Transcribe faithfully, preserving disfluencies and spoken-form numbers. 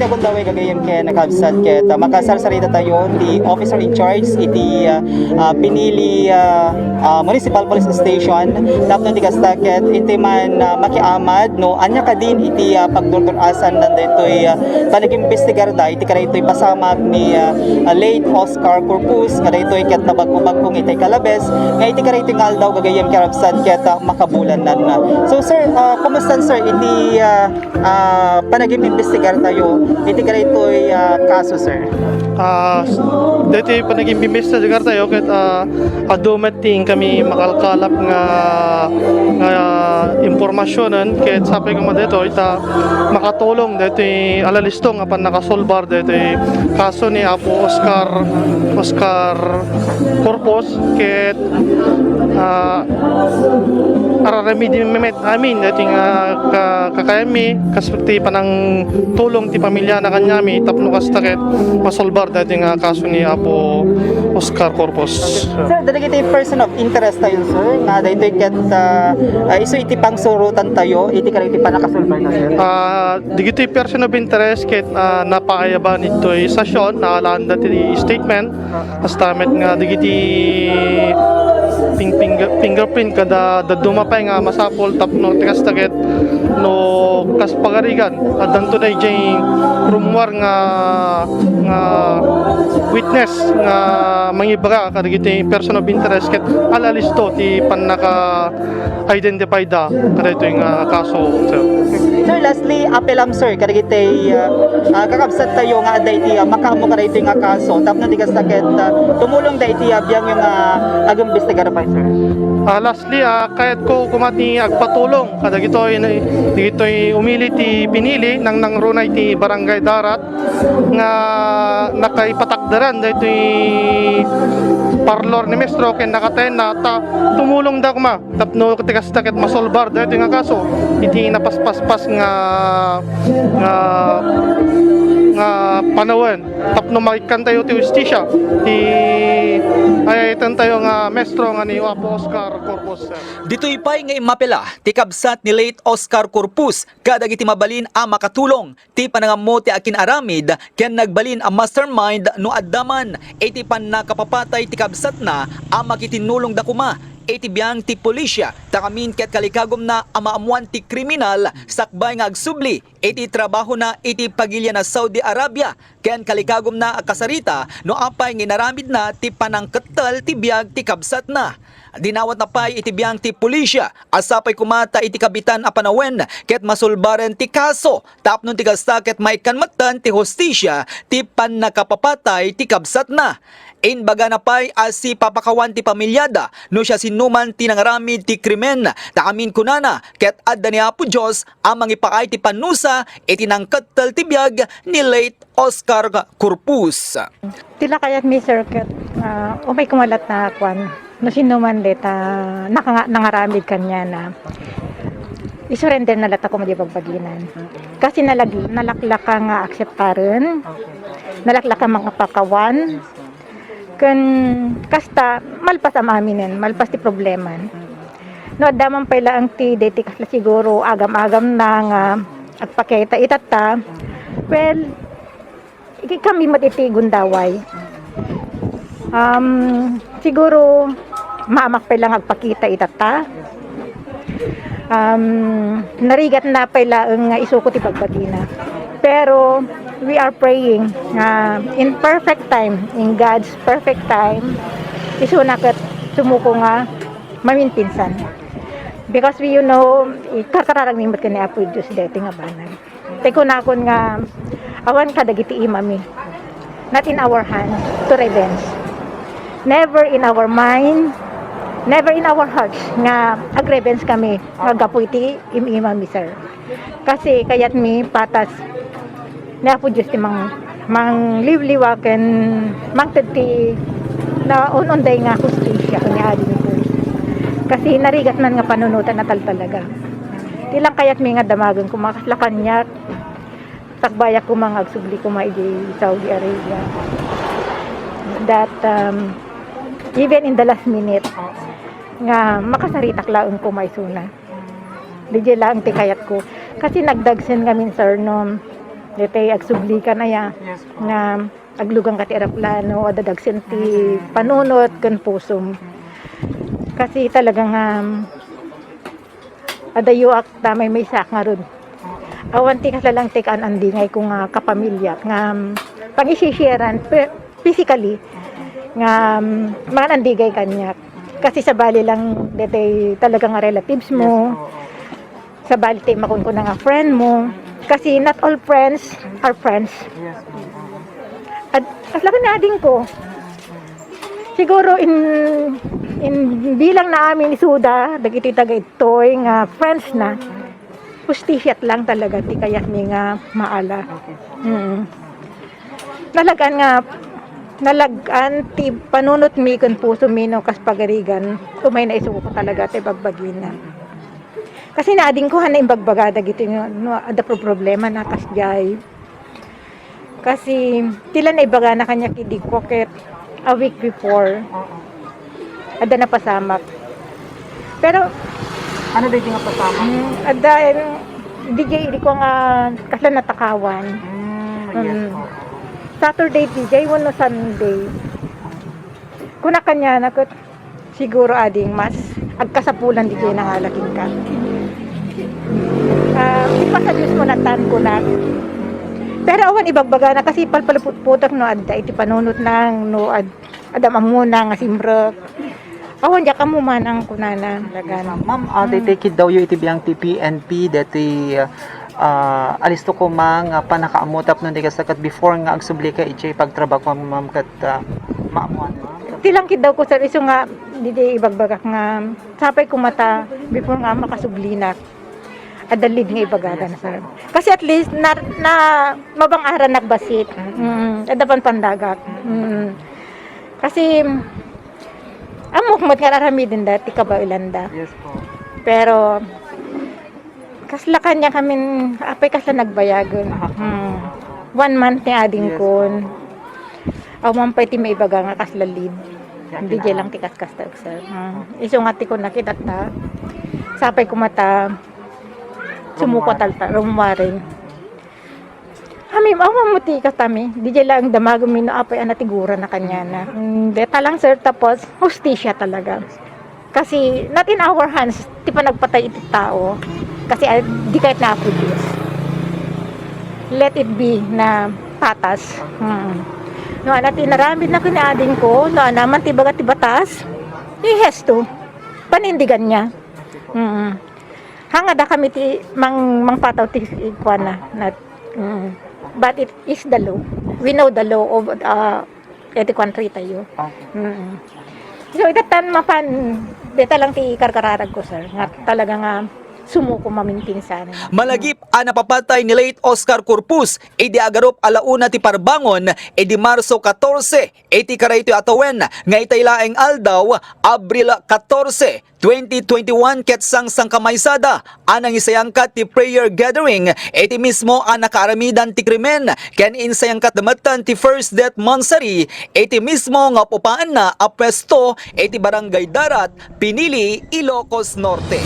Kundaway gagayyem ken kakabsat ket, ah, makasarsarita tayo ti officer in charge iti, ah, ah, Pinili, ah, ah, Municipal Police Station. Tapno ti kasta ket inti man, ah, makiamad no ania kadin iti, ah, pagdurdur-asan daytoy, ah, panagimbestigar da iti kadaytoy pasamak ni, ah, ah, late Oscar Corpus nga daytoy ket nabagko-bagko iti kalabes nga iti kadaytoy nga aldaw gagayyem kakabsat ket, ah, makabulananna. So sir, ah, kumusta sir iti, ah, ah, panagimbestigar tayo iti kadaytoy, ah, kaso, sir? Ah, s-, daytoy panagimbestigar tayo ket, ah, adu met ti inkami makalkalap nga, nga impormasionen ket sapay koma daytoy ta makatulong daytoy alalisto nga pannakasolbar daytoy kaso ni Apo Oscar, Oscar Corpus ket, ah, araramidmi met amin daytoy nga ka-, kakayanmi, kas ti panangtulong ti pamiliana kaniami tapno kasta ket masolbar daytoy nga kaso ni Apo Oscar Corpus. Sir, dagiti person of interest tayo, sir, nga daytoy ket, ah, ah, isu iti pangsurotan tayo iti kadagiti pannakasolbar na, sir. Ah, dagiti person of interest ket, ah, napaayaban itoy session, naalaanda ti statement. Kasta met nga dagiti ping-, finger-, fingerprint kada dadduma pay nga masapul tapno ti kasta ket no kas pagarigan, addanto daydiay rummuar nga, nga witness nga mangibaga kadagiti person of interest ket alalisto ti pannaka identify da kadaytoy nga kaso, sir. Sir, lastly, appelam, sir, kadagiti, ah, ah, kakabsat tayo nga adda iti, ah, makaammo kadaytoy nga kaso tapno di kasta ket, ah, tumulong da iti, ah, biangyo nga agimbestigar pay, sir. Ah, lastly, ah, kayatko koma ti agpatulong kadagitoy, dagitoy umili ti pinili, nangnangruna iti Barangay Darat nga nakaipatakderan daytoy parlor ni Maestro ken nakataenna ta tumulong da koma tapno ti kasta ket masolbar daytoy nga kaso iti napaspaspas nga, nga, nga panawen tapno maikkan tayo ti hustisya ti ay-ayaten tayo nga maestro nga ni Apo Oscar Corpus, sir. Ditoy pay nga immapela ti kabsat ni late Oscar Corpus kadagiti mabalin a makatulong ti panangammo ti akin-aramid ken nagbalin a mastermind no adda man iti pannakapapatay ti kabsatna a makitinnulongda koma iti biang ti pulisya ta ngamin ket kalikagumna a maammoan ti kriminal sakbay nga agsubli iti trabahona iti pagilian a Saudi Arabia ken kalikagumna a kasarita no apay nga inaramidna ti panangkettel ti biag ti kabsatna. Dinawatna pay iti biang ti pulisya a sapay koma ta iti kabitan a panawen ket masulbaren ti kaso tapno ti kasta ket maikkan metten ti hustisya ti pannakapapatay ti kabsatna. Imbagana pay a sipapakawan ti pamilyada no siasinoman ti nangaramid ti krimen ta amin kunana ket adda ni Apo Dios a mangipaay ti pannusa iti nangkettel ti biag ni late Oscar Corpus. Ti lakayatmi, sir, ket, ah, umay koma latta kuan, no sinoman deta naka-, nangaramid kaniana, isurrender na latta koma di bagbaginan. Kasi nalag-, nalaklaka nga akseptaren, nalaklaka nga pakawan, ken kasta, malpas am-aminen, malpas ti probleman. No, adda man pay laeng ti deti kasla siguro agam-agamna nga agpakita itatta, well, ikikami met iti gundaway. Um, siguro, maamak pay lang agpakita itatta. Um, narigatna pay laeng nga isuko ti bagbagina. Pero we are praying nga in perfect time, in God's perfect time, isuna ket sumuko nga maminpinsan. Because we, you know, ikarkararag mi met ken ni Apo Dios daytoy nga banag. Tay kunakon nga awan kadagiti imami. Not in our hands to revenge. Never in our mind, never in our hearts nga agrevenge kami nga gapu iti im-imami, sir. Kasi kayatmi patas ni Apo Dios ti mang-, mangliwliwa ken mangted ti naun-unday nga hustisya ken ni Adi ni Dios. Kasi narigat man nga panunotan a taltalaga. Ti lang kayatmi nga damagen koma kasla kaniak, sakbayak koma nga agsubli koma idiay Saudi Arabia. That, um, even in the last minute, nga makasaritak laeng koma isuna. Didiay laeng ti kayatko. Kasi nagdagsen ngamin, sir, no, Ditoy agsubli ka na ya, Yes po. nga aglugangka ti eroplano, adda dagsen ti Mm. panunot ken pusom. Mm. Kasi talaga nga, um, adayoak ta maymaysaak ngarud. Oo. Awan ti kasla lang ti kaan-andingay ko nga kapamilya, nga, um, pangisisharean, pe-, physically, nga, um, manandigay kaniak. Kasi sabali lang ditoy talaga nga relatives mo. Yes po, oo. Sabali ti makunkuna nga friend mo. Kasi not all friends are friends. Yes, ma'am. At kasla ken ading ko. Siguro in, in bilang na amin isuda, dagiti taga Itoy nga friends na. Hustisiat lang talaga ti kayatmi nga maala. Okay po. Mm. Nalag-an nga, nalag-an ti panunotmi ken pusomi no kas pagarigan, umayna isu ko talaga ti bagbagina. Kasi naadingko, han na imbagbaga dagiti no, no, adda pro-, problema na kasdiay. Kasi, ti la naibagana kaniak idi ko ket a week before. Oo. Adda napasamak. Pero, Ano daydi nga pasamak? Mm, adda, eh, D J, idi ko nga kasla natakawan. Mm, yes Mm. po. Saturday, D J, wenno Sunday. Kuna kaniana ket, siguro ading mas agkasapulan di kayo nangalaking ka. Ah, ipasa Diyos mo natan kunak. Pero awan ibagbaga na kasi palpaluputputak no adda iti panunot nang no ad-, adam amuna nga simrek. Awan diak ammo manang kunana. Yes, ma'am. Ma'am, ah, Mm. daytoy kiddawyo iti biang ti P N P, daytoy, ah, alisto koma nga pannakaammo tapno di ka sakat before nga agsubli ka iti pagtrabaho, ma'am, ket, ah, maamuan, ma'am. Ti lang kiddaw ko, sir, isu nga, di, di ibagbagak nga, sapay ko mata, before nga makasublinak. Adda lead nga ibagagan, sir. Kasi at least, na, na mabang-aran nakbasit. Mm. Adda pan pandagak. Mm. Kasi, amok met nga aramiden da, ti kabaelan da. Yes po. Pero, kasla kaniakamin, apay kasla nagbayagen. Ah, Hmm. One month ni ading Yes, kun. Awan pay ti maibaga nga kasla lead. Yan, Hindi kinaan. Lang ti kaskasta, sir. Hmm. Isu nga ti kun nakita ta. Sapay kumata. Sumuko Rumwari. Talta, rumwari. Kami, awan mo ti katami. Di lang damago mi no apay ana tigura na kanya na. Mm, deta lang, sir, tapos hustisya talaga. Kasi not in our hands ti panagpatay iti tao. Kasi, ah, di kahit na Apo Diyos. Let it be na patas. Mm. No, ana ti naramid na kini ading ko, no, ana man ti baga ti batas, he has to. Panindigan niya. Mm. Hanga da kami ti mang-, mangpataw ti kuana, na, mm. But it is the law. We know the law of, uh, iti country tayo. Okay. Mm. So, itatan mapan, deta lang ti karkararag ko, sir, nga Okay. Talaga nga sumuko maminpinsan. Malagip a napapatay ni late Oscar Corpus idi agarup a la una ti parbangon idi Marso katorse, iti karaytoy a tawen, nga itay laeng aldaw, Abril katorse, twenty twenty-one, ket sangsangkamaysada a nangisayangkat ti prayer gathering iti mismo a nakaaramidan ti krimen, ken insayangkat metten ti First Death Mansary iti mismo nga upaanna a pwesto iti Barangay Darat, Pinili, Ilocos Norte.